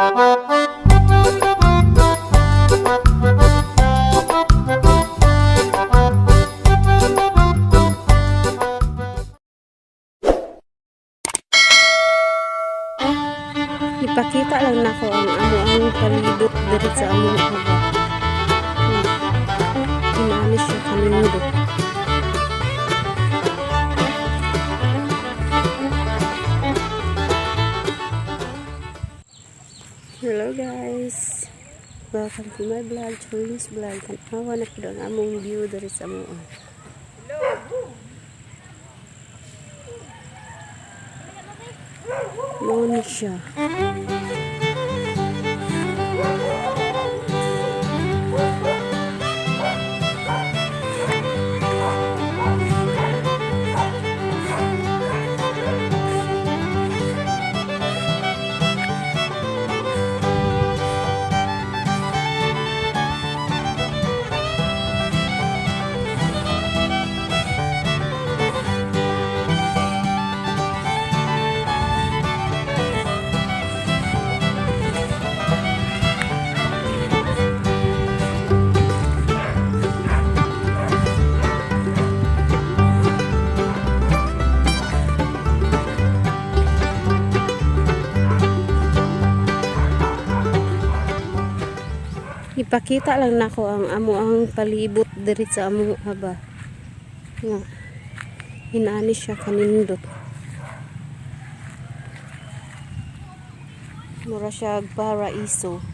Ipakita lang nako ang amo ang palibot diri sa among aba. Inani siya kanindot. Hello guys! Welcome to my vlog, Charlene's Vlog. Tanawa na pud ang among view diri sa among. Mao ni siya. Ipakita lang nako ang amo ang palibot diri sa among aba. Nga inani siya kanindot. Mura siya paraiso.